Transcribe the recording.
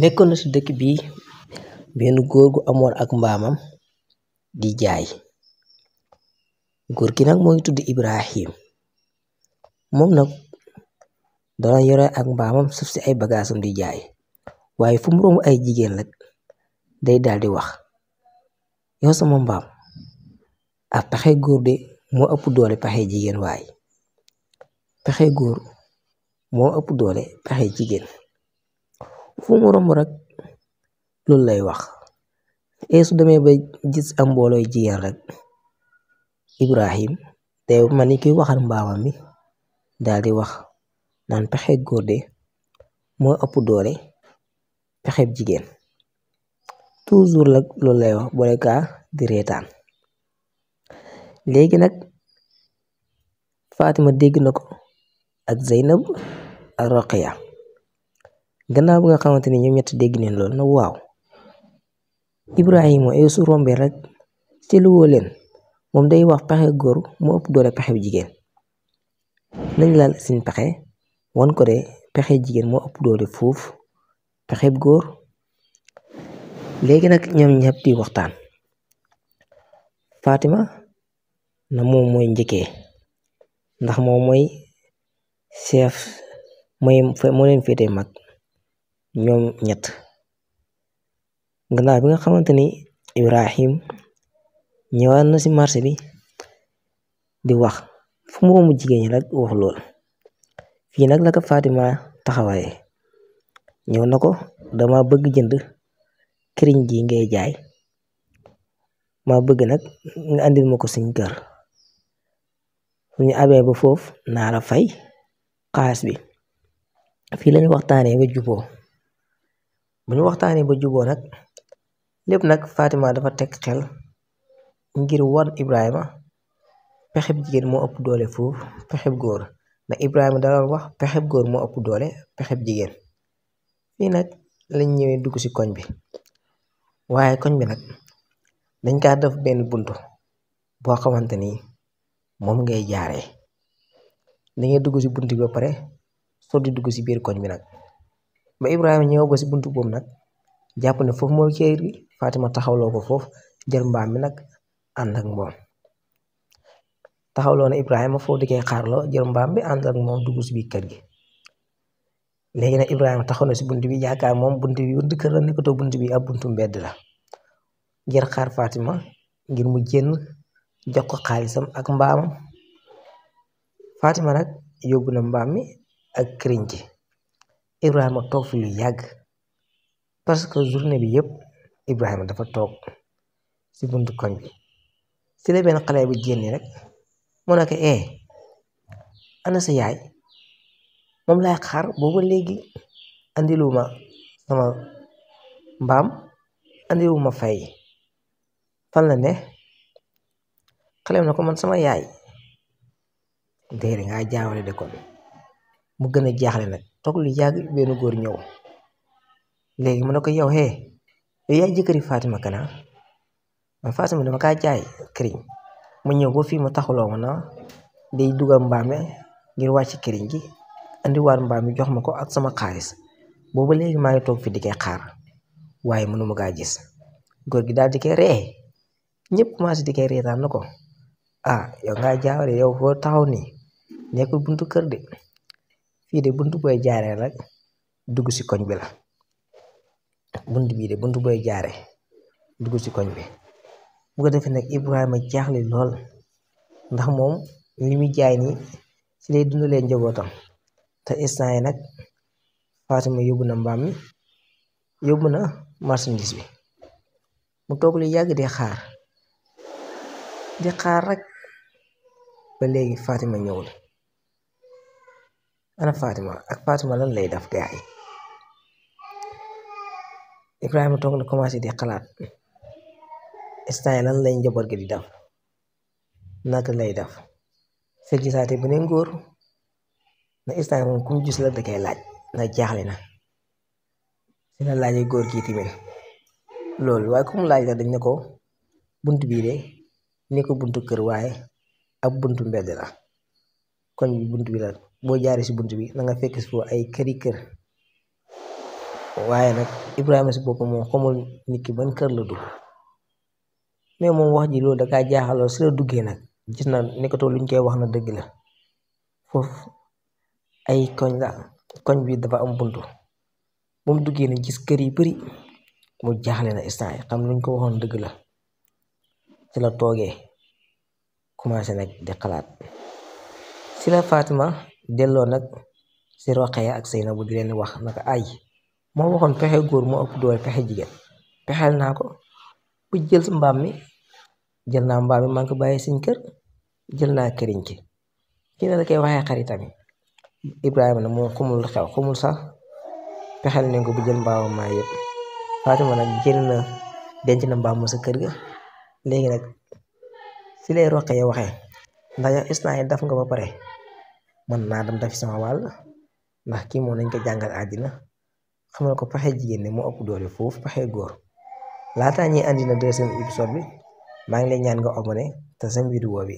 nekkoon na ci dëkk bi benn góor gu amoon ak mbaamam di jaay. Góor gi nag mooy tudd Ibrahim. Moom nag dana yore ak mbaamam suf si ay bagaasam di jaay, waaye fu mu romb ay jigéen rek day daldi wax: yow sama mbaam, ak pexe góor de moo ëpp doole pexe jigéen. Waaye pexe góor moo ëpp doole pexe jigéen. fu mu romb rek loolu lay wax. Su demee ba gis am mboolooy jigéen rek, Ibrahim day man ni kuy waxal mbaamam mi daldi wax naan pexe góor de moo ëpp doole pexe jigéen. Toujours rek loolu lay wax boole kaa di reetaan. Léegi nag Fatima dégg na ko ak Zeynab ak Roqiya. Gannaaw bi nga xamante ni ñoom ñett dégg neen loolu na waaw, Ibrahima su rombee rek ci lu woo leen, moom day wax pexe góor moo ëpp doole pexe jigéen. nañ laal suñ pexe wan ko de pexe jigéen moo ëpp doole foofu pexe góor. Léegi nag ñoom ñëpp di waxtaan. Fatima na moom mooy njëkkee, ndax moom mooy chef, moo leen féete mag ñoom ñett. Gannaaw bi nga xamante ni Ibrahim ñëwaat na ci marché bi di wax, fu mu romb jigéen ñi rek wax lool. Fii nag la ko Fatima taxawaye ñëw na ko: dama bëgg jënd këriñ gi ngay jaay, ma bëgg nag nga andil ma ko suñ kër. suñu abee ba foofu naa la fay xaalis bi. Fii lañu waxtaanee ba juboo. bu ñu waxtaanee ba juboo nag, lépp nag Fatima dafa teg xel ngir wan Ibrahima pexeb jigéen moo ëpp doole foofu pexeb góor, ndax Ibrahima daloon wax pexeb góor moo ëpp doole pexeb jigéen. fii nag lañ ñëwee dugg ci koñ bi, waaye koñ bi nag dañ kaa def benn buntu boo xamante ni moom ngay jaaree. da ngay dugg ci buntu bi ba pare soo di dugg ci biir koñ bi nag. ba Ibrahima ñëw ba ci buntu boobu nag, jàpp ne foofu mooy kër gi. Fatima taxawloo ko foofu, jël mbaam mi nag ànd ak moom. taxawloo na Ibrahima foofu di koy xaarloo, jël mbaam bi ànd ak moom dugg ci biir kër gi. léegi nag Ibrahima taxaw na ci bunt bi, yaakaar moom bunt bi buntu kër la, nekkatoo bunt bi ab buntu mbedd la. ngir xaar Fatima ngir mu génn jox ko xaalisam ak mbaamam. Fatima nag yóbbu na mbaam mi ak këriñ gi. Ibrahima toog fi lu yàgg, parce que journée bi yëpp Ibrahima dafa toog ci buntu koñ bi. ci la benn xale bu génne rek mu ne ko: ana sa yaay? moom laay xaar booba léegi andiluma sama mbaam, andiluma fay, fan la ne? xale na ko: man sama yaay déedéet nga jaawale de kon. mu gën a jaaxle nag, toog lu yàgg benn góor ñëw. léegi mu ne ko: yow yaay jëkkëri Fatima kana? man Fatima dama kaa jaay këriñ, ma ñëw ba fii ma taxuloo ma na day dugal mbaam mi ngir wàcc këriñ gi, andiwaat mbaam mi jox ma ko ak sama xaalis. booba léegi maa ngi toog fi di koy xaar, waaye mënuma kaa gis. góor gi daal di koy ree, ñëpp commencé di koy reetaan na ko: yow ngaa jaawale, yow foo taxaw nii nekkul buntu kër de, fii de buntu booy jaaree rek dugg ci koñ bi la. bunt bii de buntu booy jaaree dugg ci koñ bi. bu ko defee nag Ibrahima jaaxle lool, ndax moom li muy jaay nii ci lay dundalee njabootam. te instant yi nag Fatima yóbbu na mbaam mi, yóbbu na marchandise bi. mu toog lu yàgg di xaar rek ba léegi Fatima ñëwul. ana Fatima? ak Fatima lan lay def gaay? Ibrahima toog na commencé di xalaat instant yi lan lay njaboot gi di def, naka lay def. sa gisaate beneen góor na instant yi moom ku mu gis la da koy laaj, na jaaxle na. si la laajee góor gi tamit loolu, waaye ku mu laaj la dañ ne ko: bunt bii de ni ko buntu kër, waaye ab buntu mbedd la. koñ bi bunt bi la, boo jaaree ci bunt bi na nga fekk foofu ay kër. waaye nag Ibrahima si boppam moom xamul nit ki ban kër la dugg mais moom wax ji loolu da kaa jaaxaloo si la duggee nag gis na nekkatoo luñ koy wax na dëgg la foofu ay koñ la koñ bi dafa am buntu bu mu duggee nag gis kër yi bari mu jaaxle na instant yi xam luñ ko waxoon dëgg la ci la toogee commencé nag di xalaat si la Fatima delloo nag si Roqaya ak Seynabu di leen wax naka ay moo waxoon pexe góor moo ëpp doole pexe jigéen pexeel naa ko bu jël mbaam mi jël naa mbaam mi maa ngi ko bàyyi suñ kër jël naa këriñ ki kii na la koy waxee xaritam yi Ibrahima nag moom xamul xew xamul sax pexeel nañ ko bu jël mbaamam maa yëpp Fatima nag jël na denc na mbaam ma sa kër ga léegi nag si lay Roqaya waxee ndax yow instant yi daf nga ba pare man naa dem dafi sama wàll ndax kii moom nañ ko jàngal àddina xamal ko pexe jigéen ne moo ëpp doole foofu pexe góor laataa ñuy andi na deuxième épisode bi maa ngi lay ñaan nga abonné te seen vidéo bi